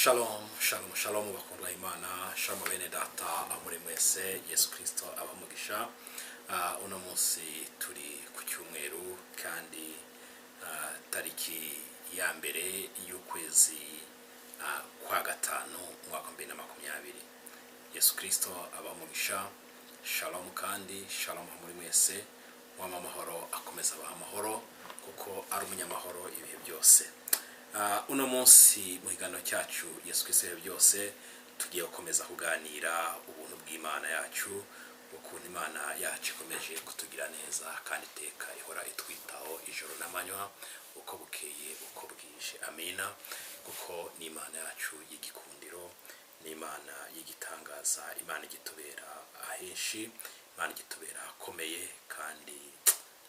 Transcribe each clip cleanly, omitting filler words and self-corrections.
Shalom, shalom, shalom bakundwa Imana, shalom bene data aho muri mwese, Yesu Kristo abamugisha. Uno munsi turi ku cyumweru kandi tariki ya mbere y'ukwezi kwa gatanu umwaka wa 2020. Yesu Kristo abamugisha. Shalom kandi shalom aho muri mwese, wama amahoro akomeza abaha amahoro kuko ari umunyamahoro ibihe byose. Uno munsi mu kiganiro cyacu Yesu Kristo ibihe byose tugiye gukomeza kuganira ubuntu bw'Imana yacu, ukuntu Imana yacu ikomeje kutugira neza kandi iteka ihora itwitaho ijoro n'amanywa uko bukeye uko bwije. Amina. Kuko ni Imana yacu y'igikundiro, ni Imana y'igitangaza, Imana igitubera ahenshi, Imana igitubera ahakomeye, kandi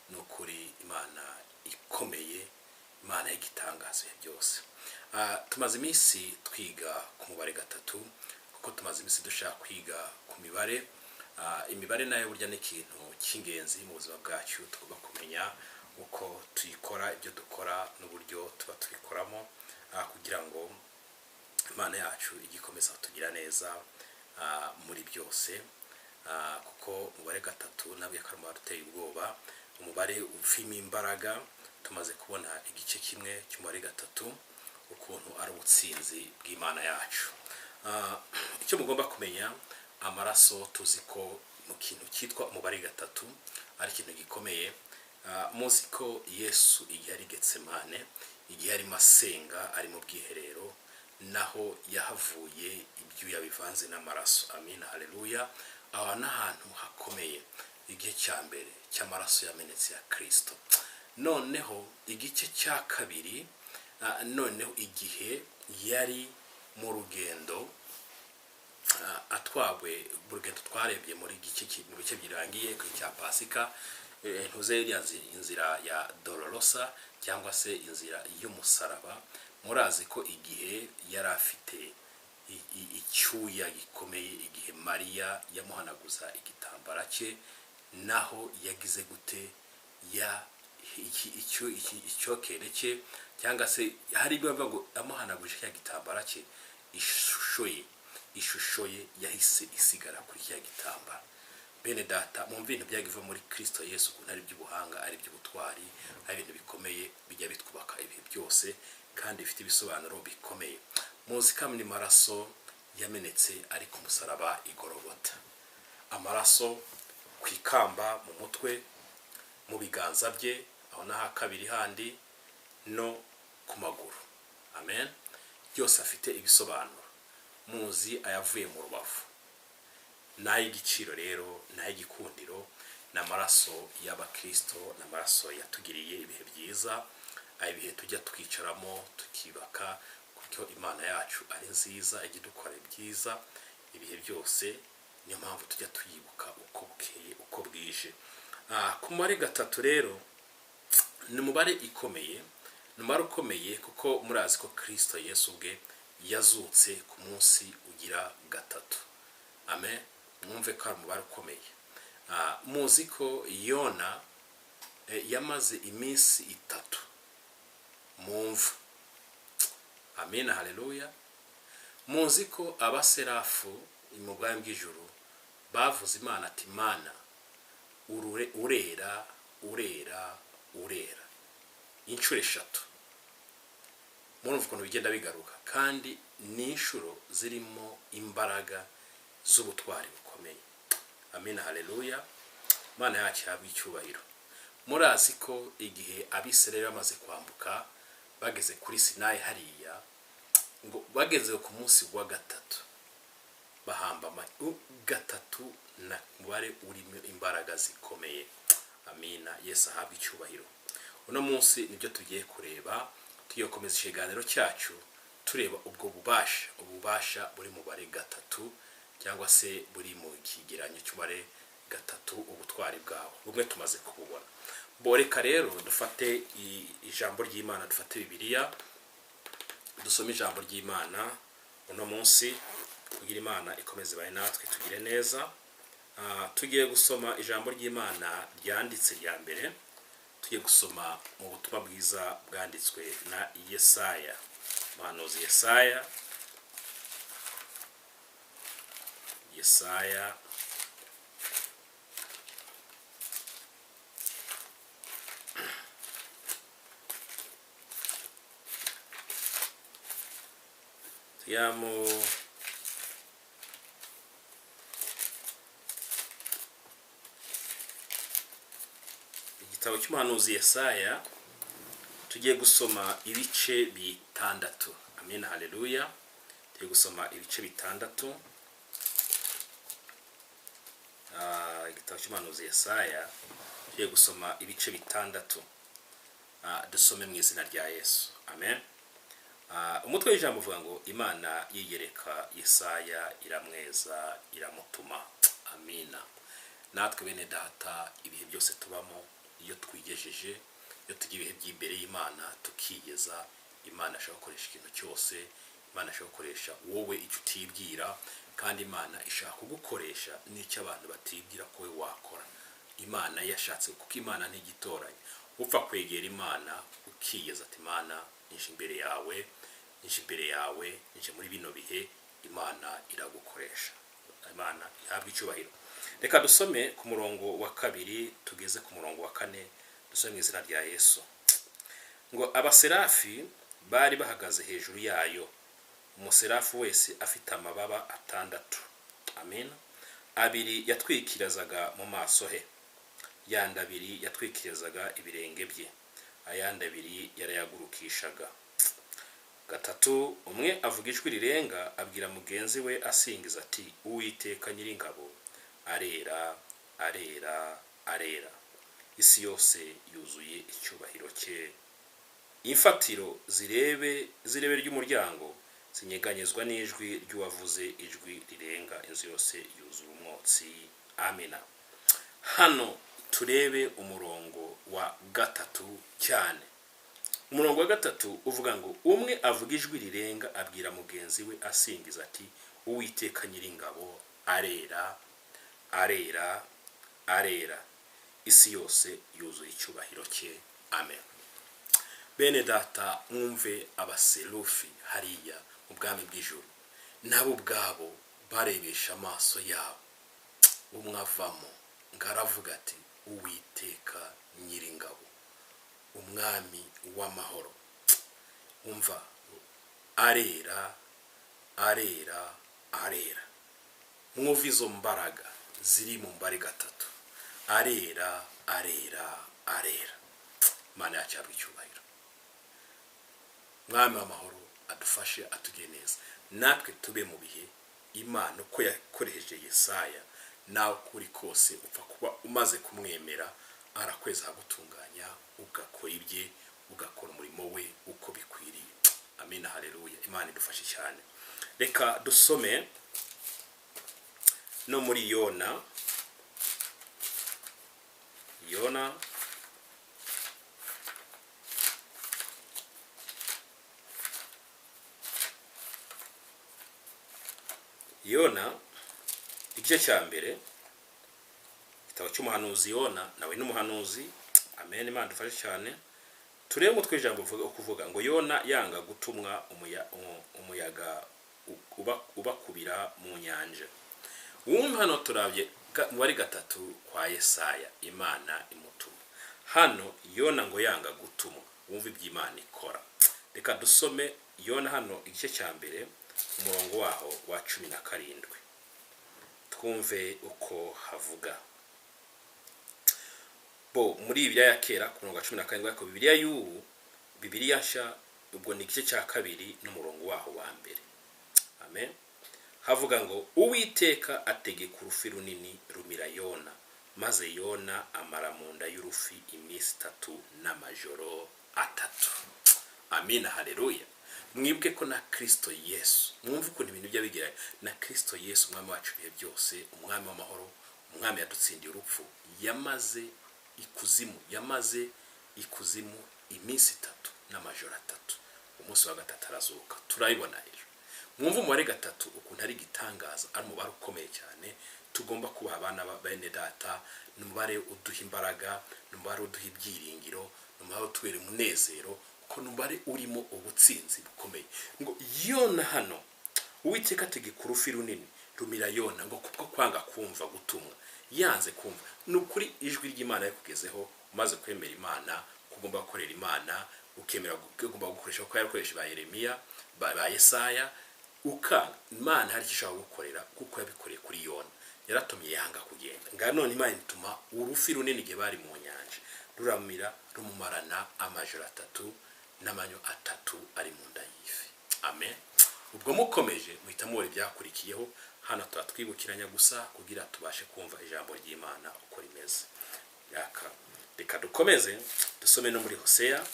ni ukuri Imana ikomeye, Imana y'igitangaza ibihe byose. Tumaze iminsi twiga ku mubare gatatu, kuko tumaze iminsi dushaka kwiga ku mibare. Imibare nayo burya ni ikintu cy'ingenzi mu buzima bwacu, tugomba kumenya uko tuyikora, ibyo dukora n'uburyo tuba tubikoramo, kugira ngo Imana yacu ijye ikomeza kutugira neza muri byose. Kuko umubare gatatu nabwo akaba umubare uteye ubwoba, umubare ufimo imbaraga. Tumaze kubona igice kimwe cy'umubare gatatu ukuntu ari ubutsinzi bw'Imana yacu. Icyo mugomba kumenya, amaraso tuzi ko mu kintu cyitwa umubare gatatu ari ikintu gikomeye. Muzi ko Yesu igihe ari Getsemane, igihe arimo asenga ari mu bwiherero, naho yahavuye ibyuya bivanze n'amaraso. Amina, haleluya. Aho ni ahantu hakomeye, igihe cya mbere cy'amaraso yamenetse ya Kristo. Noneho igice cya kabiri, noneho igihe yari mu rugendo, atwawe mu rugendo twarebye muri gice mu bice birangiye ku cya Pasika, ntuze iriya inzira ya Dolorosa cyangwa se inzira y'umusaraba. Murazi ko igihe yari afite icyuya gikomeye, igihe Mariya yamuhanaguza igitambara cye, naho yagize gute ya icyokere cye, cyangwa se hari ibyo bavuga ngo amuhanaguje cya gitambara cye, ishusho ye yahise isigara kuri cya gitambara. Bene data, mwumve ibintu byagiye muri Kristo Yesu ukuntu ari iby'ubuhanga, ari iby'ubutwari, ari ibintu bikomeye bijya bitwubaka ibihe byose kandi bifite ibisobanuro bikomeye. Muzi ko ni maraso yamenetse ari ku musaraba i Gologota, amaraso ku ikamba, mu mutwe, mu biganza bye, aho n'aha kabiri handi, no ku maguru. Amen. Byose afite ibisobanuro. Muzi ayavuye mu rubavu n'ay'igiciro rero, n'ay'igikundiro, ni amaraso y'abakristo, ni amaraso yatugiriye ibihe byiza, ibihe tujya twicaramo tukibaka, kuko Imana yacu ari nziza, ijya idukora ibyiza ibihe byose. Niyo mpamvu tujya tuyibuka uko bukeye uko bwije. Ku mubare gatatu rero ni umubare ikomeye, ni umubare ukomeye kuko murazi ko Kristo Yesu ubwe yazutse ku munsi ugira gatatu. Amen. Mwumve ko ari umubare ukomeye. Muzi ko Yona yamaze iminsi itatu mu mva. Amina, haleluya. Muzi ko abaserafu mu bwami bw'ijuru bavuze Imana ati Mana urera, urera, urera inshuro eshatu. Murumva ukuntu bigenda bigaruka, kandi ni inshuro zirimo imbaraga z'ubutwari bukomeye. Amina, haleluya. Imana yacu ihabwe icyubahiro. Murazi ko igihe Abisirayeli bamaze kwambuka bageze kuri Sinayi hariya, ngo bageze ku munsi wa gatatu bahamba gatatu na mubare urimo imbaraga zikomeye. Amina, Yesu ahabwe icyubahiro. Uno munsi nibyo tugiye kureba, tugiye gukomeza ikiganiro cyacu tureba ubwo bubasha, ububasha buri mu mubare gatatu, cyangwa se buri mu kigereranyo cy'umubare gatatu, ubutwari bwawo bumwe tumaze kububona. Boreka rero dufate ijambo ry'Imana, dufate Bibiliya, dusome ijambo ry'Imana uno munsi kugira Imana ikomeze ibaye natwe, tugire neza. Tugiye gusoma ijambo ry'Imana ryanditse rya mbere, tugiye gusoma mu butumwa bwiza bwanditswe na Yesaya, umuhanuzi Yesaya. Yesaya tujya mu igitabo cy'umuhanuzi Yesaya, tugiye gusoma ibice 6. Amen, haleluya. Tugiye gusoma ibice 6. Igitabo cy'umuhanuzi Yesaya, tugiye gusoma ibice 6. Dusome mu izina rya Yesu. Amen. Umutwe w'ijambo uvuga ngo Imana yiyereka Yesaya iramweza iramutuma. Amina. Natwe bene data, ibihe byose tubamo, iyo twigejeje, iyo tugira ibihe by'imbere y'Imana tukigeza, Imana ishobora gukoresha ikintu cyose. Imana ishobora gukoresha wowe icyo utibwira, kandi Imana ishaka kugukoresha n'icyo abantu batibwira ko wowe wakora. Imana yashatse, kuko Imana ntigitoranya. Upfa kwegera Imana ukiyeza ati Imana nije imbere yawe, nije imbere yawe, nije muri bino bihe, Imana iragukoresha. Imana ihabwe icyubahiro. Reka dusome ku murongo wa 2 tugeze ku murongo wa 4, dusome mu izina rya Yesu. Ngo abaserafi bari bahagaze hejuru yayo, umuserafi wese afite amababa 6. Amen. 2 yatwikirizaga mu maso he, yandi 2 yatwikirizaga ibirenge bye, ayandi 2 yarayagurukishaga. 3 umwe avuga ijwi rirenga abwira mugenzi we asingiza ati Uwiteka nyiringabo arera, arera, arera, isi yose yuzuye icyubahiro cye. Imfatiro zirebe ry'umuryango zinyeganyezwa n'ijwi ry'uwavuze ijwi rirenga, inzu yose yuzura umwotsi. Amina. Hano turebe umurongo wa 3 cyane. Umurongo wa 3 uvuga ngo umwe avuga ijwi rirenga abwira mugenzi we asingiza ati Uwiteka nyiringabo arera, arera, arera, isi yose yuzuye icyubahiro cye. Amen. Bene data, mwumve abaserufi hariya mu bwami bw'ijuru, nabo ubwabo barebesha amaso yabo, umwe avamo ngaravuga ati Uwiteka nyiringabo, umwami w'amahoro. Umva, arera, arera, arera. Mwumve izo mbaraga ziri mu mbare 3. Arera, arera, arera. Imana yacu ihabwe icyubahiro. Mwami w'amahoro adufashe, atugire neza, natwe tube mu bihe Imana uko yakoresheje Yesaya, nawe uko uri kose upfa kuba umaze kumwemera, arakweza agutunganya, ugakora ibye, ugakora umurimo we uko bikwiriye. Amina, haleluya. Imana idufashe cyane. Reka dusome no muri Yona. Yona igice cya 1, igitabo cy'umuhanuzi Yona, nawe n'umuhanuzi. Amen. Imana idufashe cyane. Turebe umutwe w'ijambo uvuga ngo Yona yanga gutumwa umuyaga ubakubira mu nyanja. Wumva hano turabye muri 3 kwa Yesaya, Imana imutuma. Hano Yona ngo yanga gutumwa. Wumva iby'Imana ikora. Reka dusome Yona hano igice cya 1, umurongo waho wa 17, twumve uko havuga. Bo muri Bibiliya ya kera ku murongo wa 17, ariko Bibiliya y'ubu, Bibiliya nshya, ubwo ni igice cya 2 n'umurongo waho wa 1. Amen. Havuga ngo Uwiteka ategeka urufi runini rumira Yona, maze Yona amara mu nda y'urufi iminsi 3 n'amajoro 3. Amina, haleluya. Mwibwe ko na Kristo Yesu, mwumve ukuntu ibintu by'abigira, na Kristo Yesu umwami wacu ibihe byose, umwami w'amahoro, umwami yadutsindiye urupfu, yamaze ikuzimu, yamaze ikuzimu iminsi 3 n'amajoro 3. Umunsi wa 3 arazuka. Turabibona rero. Mwumve umubare 3 ukuntu ari igitangaza, ari umubare ukomeye cyane tugomba kubaha abana ba bene data. Ni umubare uduha imbaraga, ni umubare uduha ibyiringiro, ni umubare utubera umunezero, kuko ni umubare urimo ubutsinzi bukomeye. Ngo Yona hano Uwiteka ategeka urufi runini Rumira Yona ngo kubwo kwanga kumva gutumwa, yanze kumva. Ni ukuri ijwi ry'Imana yakugezeho, umaze kwemera Imana, kugomba gukorera Imana, ukemera ugomba gukoresha kuko yarakoresha ba Yeremiya, ba Yesaya, ukanga Imana hari icyo ishaka gukorera, kuko yabikoreye kuri Yona, yaratumye yanga kugenda. Nga none Imana ituma urufi runini igihe bari mu nyanja, ruramira, rumumarana amajoro 3 n'amanywa 3 ari mu nda y'ifi. Amen. Ubwo mukomeje muhita mubona ibyakurikiyeho. Hano turatwibukiranya gusa kugira tubashe kumva ijambo ry'Imana uko rimeze. Yaka reka dukomeze dusome no muri Hoseya.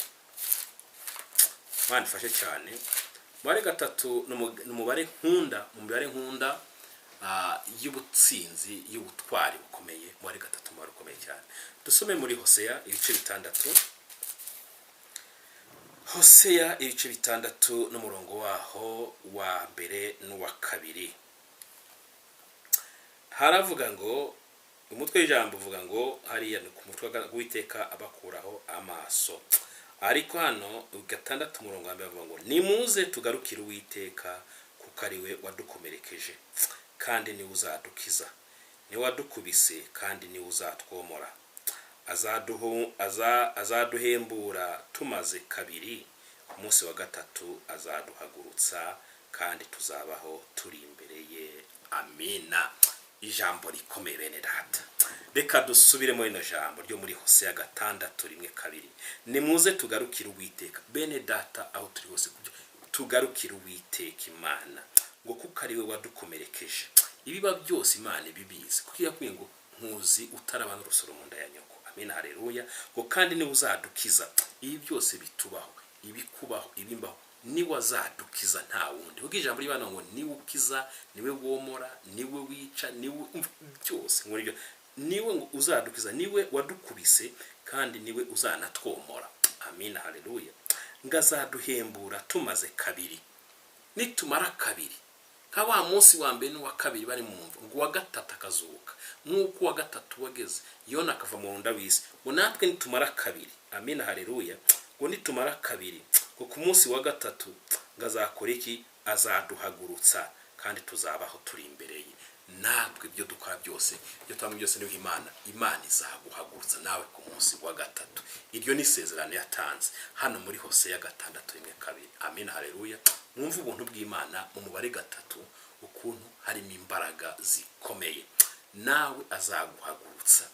Imana ifashe cyane. Umubare 3 ni umubare nkunda, mu mibare nkunda y'ubutsinzi, y'ubutwari bukomeye. Umubare 3, umubare ukomeye cyane. Dusome muri Hoseya ibice 6, Hoseya ibice 6 n'umurongo waho wa 1 n'uwa 2. Haravuga ngo, umutwe w'ijambo uvuga ngo hariya ni ku mutwe w'Uwiteka abakuraho amaso, ariko hano 6 umurongo wa 1 bavuga ngo nimuze tugarukire Uwiteka, kuko ari we wadukomerekeje kandi niwe uzadukiza, niwe wadukubise kandi niwe uzatwomora, azaduhembura tumaze kabiri, ku munsi wa 3 azaduhagurutsa kandi tuzabaho turi imbere ye. Amina. Ijambo rikomeye bene data. Reka dusubire muri ino jambo ryo muri Hoseya 6 1 2. Nimuze tugarukire Uwiteka. Bene data, aho turi hose tugarukire Uwiteka Imana, ngo kuko ari we wadukomerekeje. Ibiba byose Imana ibibizi, kuko yakwiye ngo nkuzi utarabana urusoro mu nda ya nyoko. Amina, haleluya. Ngo kandi niwe uzadukiza. Ibi byose bitubaho, ibikubaho, ibimbaho, niwe azadukiza, nta wundi. Kuko ijambo ry'Imana ngo niwe ukiza, niwe womora, niwe wica, niwe byose. Ngo nibyo, niwe ngo uzadukiza, niwe wadukubise kandi niwe uzanatwomora. Amina, haleluya. Ngo azaduhembura tumaze kabiri. Nitumara kabiri, nka wa munsi wa 1 n'uwa 2 bari mu mva, ngo uwa 3 akazuka, nk'uko uwa 3 wageze Yona akava mu nda w'isi, ngo natwe nitumara kabiri. Amina, haleluya. Ngo nitumara kabiri, ngo ku munsi wa 3 ngo azakora iki? Azaduhagurutsa kandi tuzabaho turi imbere ye. Natwe ibyo dukora byose, ibyo tubamo byose, niho Imana izaguhagurutsa nawe ku munsi wa 3. Iryo ni isezerano yatanze hano muri Hoseya 6 1 2. Amina, haleluya. Mwumve ubuntu bw'Imana mu mubare 3, ukuntu harimo imbaraga zikomeye. Nawe azaguhagurutsa,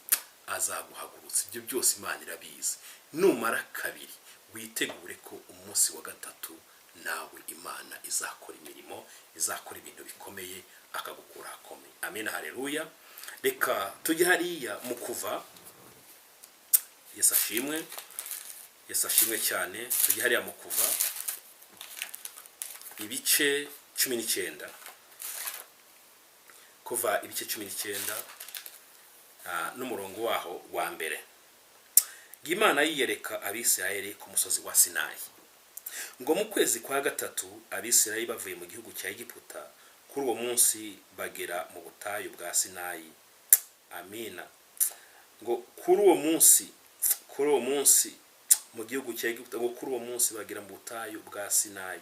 azaguhagurutsa. Ibyo byose Imana irabizi. Numara kabiri, witegure ko umunsi wa 3 nawe Imana izakora imirimo, izakora ibintu bikomeye, akagukura akomeye. Amina, haleluya. Reka tujye hariya mu Kuva. Yesu ashimwe, Yesu ashimwe cyane. Tujye hariya mu Kuva ibice 19, Kuva ibice 19 n'umurongo waho wa 1. Imana yiyereka Abisirayeli ku musozi wa Sinayi. Ngo mu kwezi kwa 3 Abisirayeli bavuye mu gihugu cya Egiputa, kuri uwo munsi bagera mu butayu bwa Sinayi. Amina. Ngo kuri uwo munsi, kuri uwo munsi mu gihugu cya Egiputa, ngo kuri uwo munsi bagera mu butayu bwa Sinayi.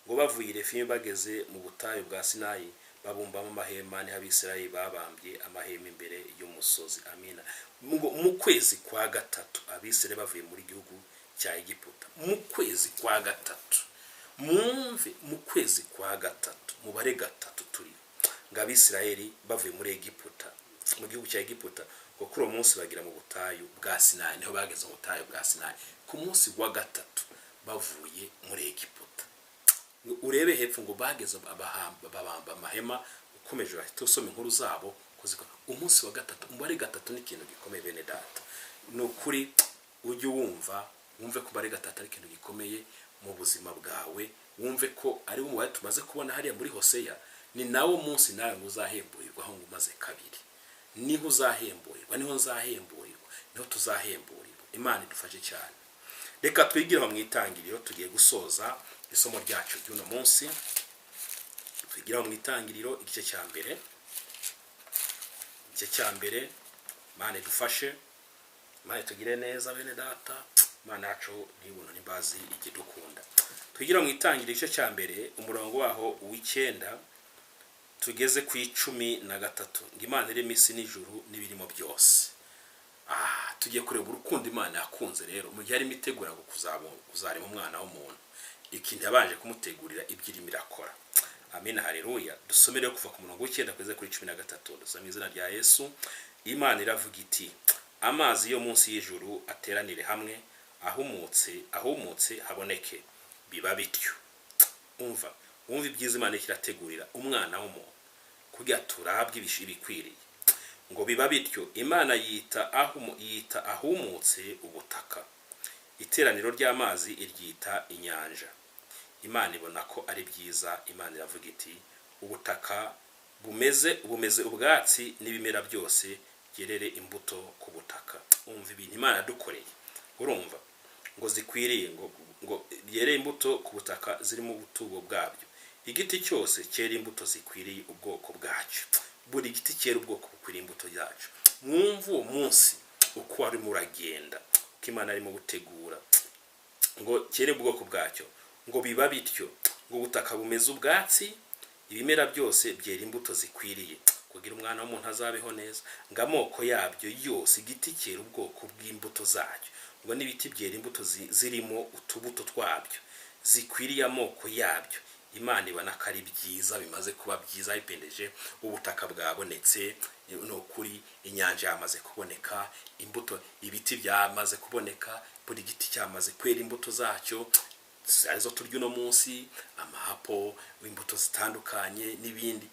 Ngo bavuye i Refimu bageze mu butayu bwa Sinayi, babumbamo amahema, niho Abisirayeli babambye amahema imbere y'umusozi. Amina. Ngo mu kwezi kwa 3 Abisirayeli bavuye muri gihugu cya Egiputa, mu kwezi kwa 3. Mwumve, mu kwezi kwa 3, mubare 3 turi ngo Abisirayeli bavuye muri Egiputa, mu gihugu cya Egiputa, ngo kuri uwo munsi bagira mu butayu bwa Sinayi. Niho bageze mu butayu bwa Sinayi ku munsi wa 3 bavuye muri Egiputa. Urebe hepfo ngo bageze babamba amahema. Ukomeje urahita usoma inkuru zabo. Umunsi wa 3, umubare 3 ni ikintu gikomeye bene data. Ni ukuri ujye wumva, wumve ko umubare 3 ari ikintu gikomeye mu buzima bwawe, wumve ko ari wo mubare tumaze kubona hariya muri Hoseya. Ni nawo munsi nawe ngo uzahemburirwaho, ngo umaze kabiri niho uzahemburirwa, niho nzahemburirwa, niho tuzahemburirwa. Imana idufashe cyane. Reka twigire mu Itangiriro, tugiye gusoza isomo ryacu ry'uno munsi. Twigire mu Itangiriro igice cya 1, igice cya 1. Imana idufashe, Imana itugire neza bene data. Imana yacu n'ibuntu n'imbazi ikidukunda. Twigire mu Itangiriro igice cya 1, umurongo waho w'9. Tugeze ku 13, ngo Imana irema isi n'ijuru n'ibirimo byose. Tugiye kureba urukundo Imana yakunze rero mu gihe yarimo itegura ngo kuzarema umwana w'umuntu, ikintu yabanje kumutegurira, ibyo irimo irakora. Amina, haleluya. Dusome rero kuva ku murongo w'9 kugeza kuri 13. Dusome izina rya Yesu. Imana iravuga iti: "Amazi yo munsi y'ijuru ateranire hamwe, ahumutse haboneke." Biba bityo. Umva, wumva ibyiza Imana iriko irategurira umwana w'umuntu kugira turabwe ibikwiriye. Ngo biba bityo. Imana yita ahumutse ubutaka, iteraniro ry'amazi iryita inyanja. Imana ibona ko ari byiza. Imana iravuga iti: "Ubutaka bumeze ubwatsi, n'ibimera byose byerere imbuto ku butaka." Umva ibintu Imana yadukoreye. Urumva ngo zikwiriye, ngo byere imbuto ku butaka zirimo ubuturo bwabyo, igiti cyose cyera imbuto zikwiriye ubwoko bwacyo. Buri giti cyera ubwoko bukwiriye imbuto yacyo. Mwumve uwo munsi uko warimo uragenda, uko Imana arimo gutegura ngo cyere ubwoko bwacyo. Ngo biba bityo. Ngo ubutaka bumeze ubwatsi, ibimera byose byera imbuto zikwiriye kugira umwana w'umuntu azabeho neza. Ngo amoko yabyo yose, igiti cyera ubwoko bw'imbuto zacyo, ngo n'ibiti byera imbuto zirimo utubuto twabyo zikwiriye amoko yabyo. Imana ibona ko ari byiza. Bimaze kuba byiza, bipendeje, ubutaka bwabonetse, ni ukuri inyanja yamaze kuboneka, imbuto, ibiti byamaze kuboneka, buri giti cyamaze kwera imbuto zacyo, arizo turya uno munsi, ama apple, imbuto zitandukanye n'ibindi.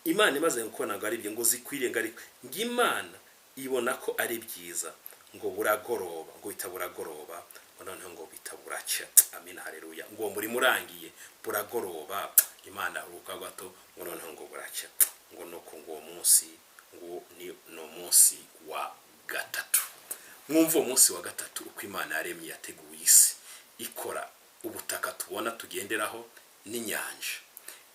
Imana imaze gukora ngo ari byo, ngo zikwiriye, ngo ari ngo Imana ibona ko ari byiza. Ngo buragoroba, ngo bita buragoroba, ngo noneho ngo bita buracya. Amina, haleluya. Ngo uwo murimo urangiye, buragoroba, Imana aruhuka gato, ngo noneho ngo buracya. Ngo nuko ngo uwo munsi ngo ni umunsi wa gatatu. Mwumva uwo munsi wa gatatu uko Imana yaremye, yateguye isi, ikora ubutaka tubona tugenderaho, n'inyanja,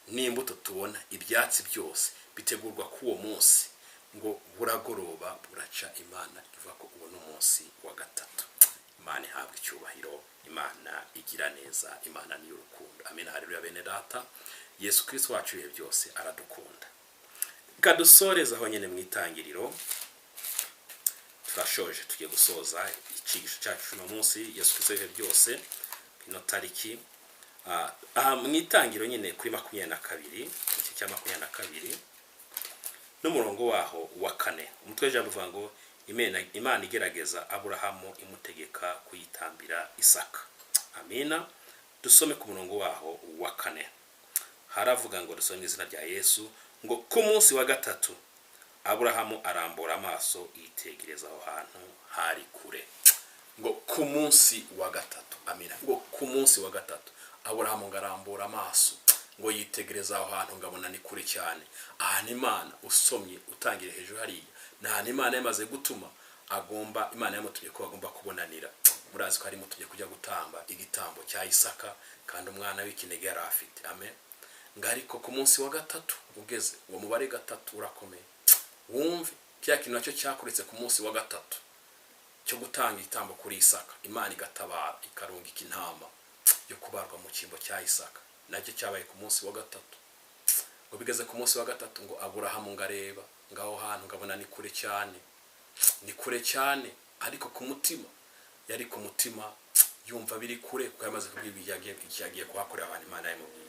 n'imbuto tubona, ibyatsi byose bitegurwa k'uwo munsi. Ngo buragoroba, buraca, Imana ivuga ko uwo ni umunsi wa gatatu. Imana ihabwa icyubahiro. Imana igira neza, Imana ni urukundo. Amen, haleluya. Bene data, Yesu Kristo wacu ibihe byose aradukunda. Reka dusoreze aho nyine mu Itangiriro. Turashoje, tugiye gusoza icyigisho cyacu uno munsi. Yesu Kristo ibihe byose, ino tariki. Aha mu Itangiriro nyine kuri 22, igice cya 22 n'umurongo waho wa 4, umutwe w'ijambo uvuga ngo Imana igerageza Aburahamu imutegeka kuyitambira Isaka. Amina. Dusome ku murongo waho wa 4. Haravuga ngo, dusome izina rya Yesu, ngo ku munsi wa gatatu Aburahamu arambura amaso, yitegereza aho hantu hari kure. Ngo ku munsi wa gatatu, amina. Ngo ku munsi wa gatatu Aburahamu ngo arambura amaso, ngo yitegereza aho hantu, ngo abona ni kure cyane. Ahantu Imana, usomye utangira hejuru hariya, ni ahantu Imana yamaze gutuma agomba, Imana yamutumye ko bagomba kubonanira. Murazi ko ari mutumye kujya gutamba igitambo cya Isaka, kandi umwana w'ikinege yari afite. Amen. Ngo ariko ku munsi wa gatatu ugeze, uwo mubare gatatu urakomeye. Wumve kiriya kintu nacyo cyakoretse ku munsi wa gatatu cyo gutanga igitambo kuri Isaka, Imana igatabara, ikarungika intama yo kubarwa mu cyimbo cya Isaka, nacyo cyabaye ku munsi wa gatatu. Ngo bigeze ku munsi wa gatatu, ngo Aburahamu ngo areba ngaho hantu, ngabona ni kure cyane, ni kure cyane. Ariko ku mutima, yari ku mutima yumva biri kure, kuko yamaze kubwirwa igihe yagiye kuhakorera abantu Imana yamubwiye.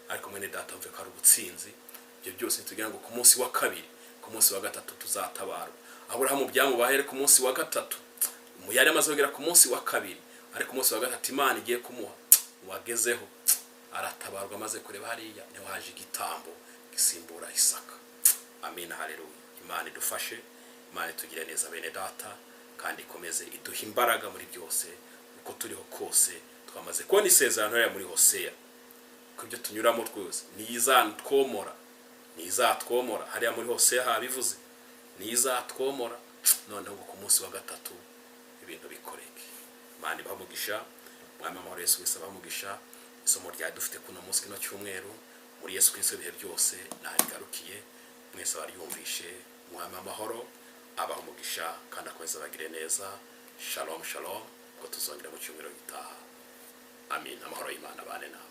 Ariko mwene data, mve ko ari ubutsinzi. Ibyo byose tugira ngo ku munsi wa kabiri, ku munsi wa gatatu tuzatabarwa. Aburahamu byamubaye ari ku munsi wa gatatu. Yari amaze kugera ku munsi wa kabiri, ariko umunsi wa gatatu Imana igiye kumuha wagezeho, aratabarwa. Amaze kureba hariya, niho haje igitambo gisimbura Isaka. Amina, haleluya. Imana idufashe, Imana itugire neza, bene data, kandi ikomeze iduhe imbaraga muri byose. Uko turiho kose, twamaze kubona isezerano hariya muri Hoseya ko ibyo tunyuramo twose niyizatwomora, niyizatwomora. Hariya muri Hoseya habivuze, niyizatwomora. Noneho ngo ku munsi wa gatatu ibintu bikoreke. Imana ibaha umugisha. Umwami amahoro Yesu Kristo abaha umugisha. Isomo ryari dufite kuno munsi, kino cyumweru, muri Yesu Kristo ibihe byose, narigarukiye. Mwese abaryumvishe, Umwami amahoro abaha umugisha kandi akomeza abagire neza. Shalom, shalom. Ubwo tuzongera mu cyumweru gitaha. Amin. Amahoro y'Imana abane nawe.